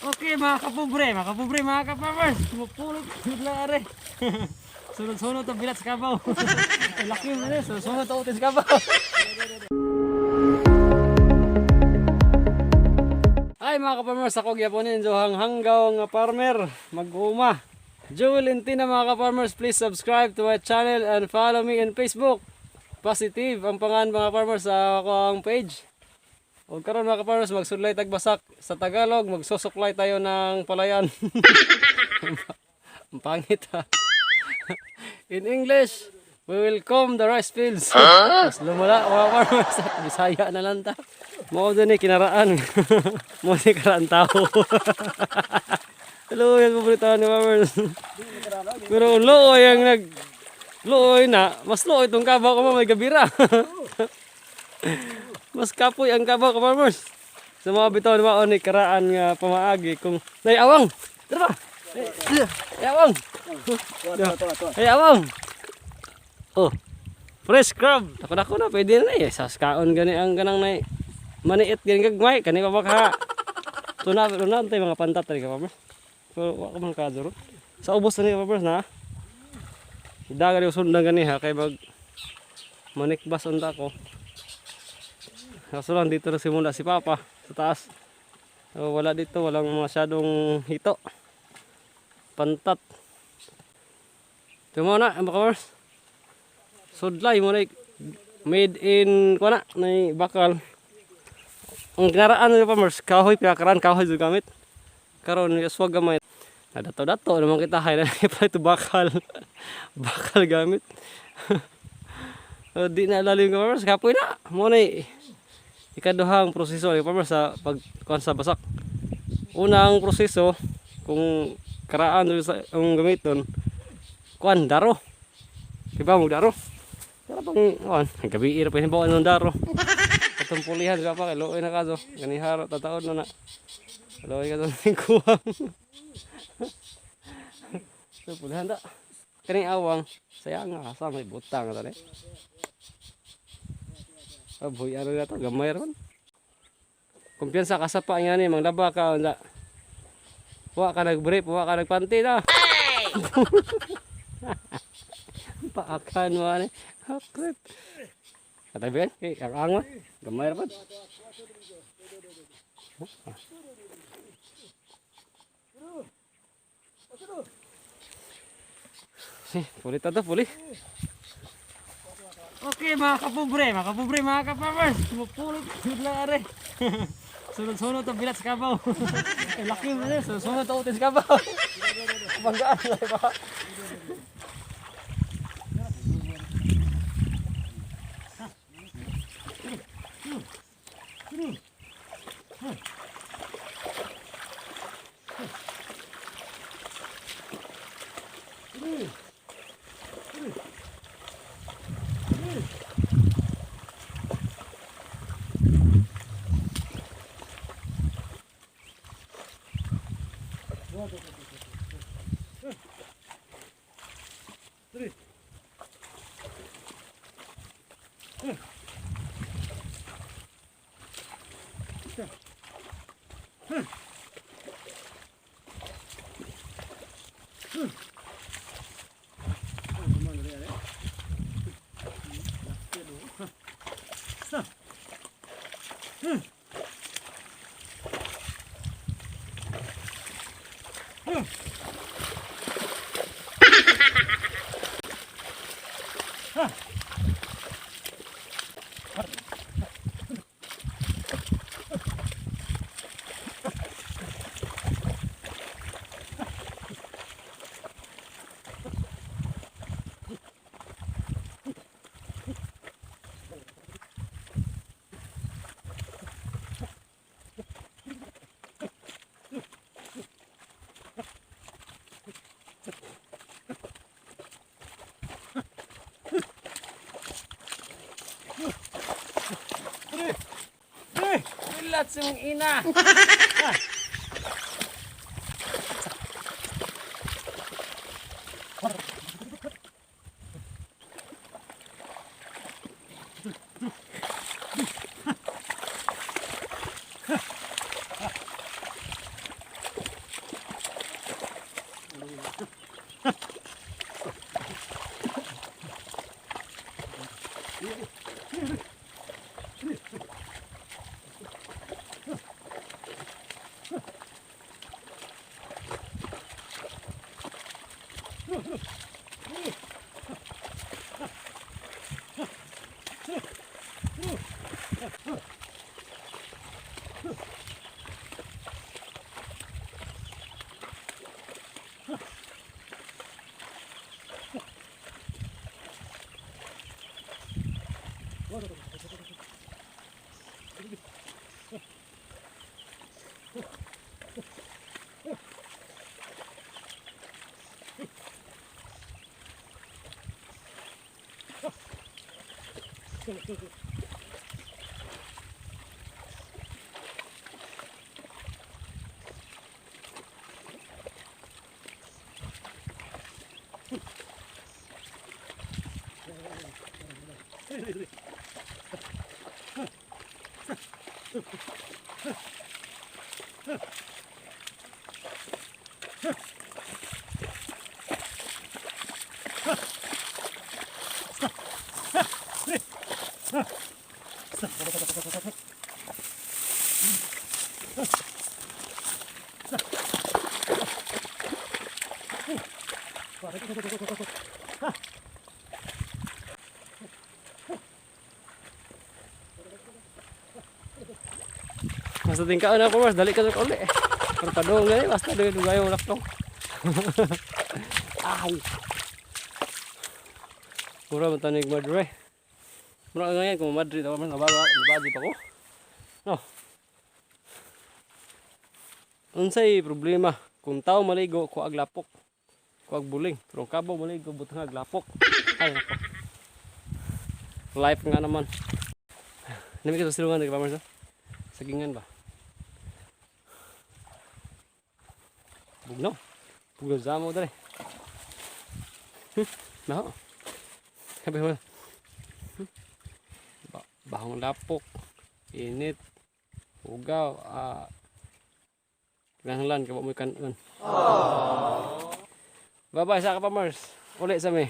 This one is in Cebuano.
Okay, mga kapobre, mga kapobre, mga ka-farmers, mapulot lang are. Sunod-sunod ang bilat sa kabaw. Ay, laki mo na, sunod-sunod ang utin sa kabaw. Ay, mga ka-farmers, ako gyapon Johang Hanggaw nga farmer, mag-uma. Joel Entina, mga ka-farmers, please subscribe to my channel and follow me on Facebook. Positive ang pangan, mga farmers, sa akong page. O karon, mga kaparmers, magsulay tagbasak. Sa Tagalog, magsusuklay tayo ng palayan. Ang pangit ha. In English, we will comb the rice fields. Mas lumala, mga farmers, at Bisaya na lang ta. Mao din ni kinaraan. Mao ni karaan tao. Hello, yan paborito ni farmers. Pero luoy ang nag luoy na, mas luoy itong kabaw ko may gabira. Mas kapoy ang kabaw ka, farmers. Sa mga bitaw na mao ni karaan nga pamaagi kung nay awang. Tara ba? Ay, awang. Ay, awang. Oh. Fresh crab. Ako na ko na pwede na eh. Sa kaon gani ang ganang nay maniit gani gagmay kani pa baka. Tuna tuna tay mga pantat tali ka, farmers. Pero wa ko man kaduro. Sa ubos na ni, farmers, na. Daga di sundan gani ha kay mag manikbas unta ko. Kaso lang dito na simula si Papa sa taas. So, wala dito, walang masyadong hito. Pantat. Ito muna, ang bakawars. Sudlay mo na made in kuha na, na bakal. Ang kinaraan ng farmers, kahoy, pinakaraan, kahoy yung gamit. Karon yaswag gamay. Nadato-dato naman kita hay na pa ito bakal. Bakal gamit. So, di na lalim ka, farmers, kapoy na. Mo na ikaduhang proseso ni farmer sa pagkuan sa basak. Una ang proseso kung karaan dun sa ang gamiton kuan daro. Diba mo daro? Pero pang kuan, gabi ira pa hibaw ng daro. Atong pulihan ka pa kay luoy na kaso. Ganiharo tataon na na. Luoy ka ng kuwang. So pulihan da. Kaning awang sayang nga asa may butang ta ni. Aboy ano na to gamay ra man. Kumpiyansa ka sa pa nga ni manglaba ka unsa. Wa ka nag-brief, wa ka nagpanty na. Paakan mo ani. Hakrip. Katabi kan? Eh, ang ango. Gamay ra pad. Si, puli ta to, puli. Okay, mga kapobre, mga ka-farmers, mapulot lang are. Sunod-sunod ang bilat sa kabaw. Ay, laki mo na, sunod-sunod ang utin sa kabaw. Banggaan na ba? Bilat sa mong ina. Basta tingkaon na po, dali ka sa uli. Pero padung gani, basta dugay dugay mo laktong. Aw. Mura man tanig madre. Mura nga yan, kung madre, dapat man nababa, nabadi pa ko. No. Unsay problema kung tao maligo kuag lapok, kuag buling, pero ang kabaw maligo butang ag lapok. Ay nako. Life nga naman. Nami ka sa silungan, di ba, Marcel? Sagingan ba? Bugnaw. Bugnaw zamo dere. No. Sabi mo. Bahong lapok. Init. Ugaw. Ah. Kinahanglan ka ba mo kanon. Bye-bye sa ka-farmers. Uli sa mi.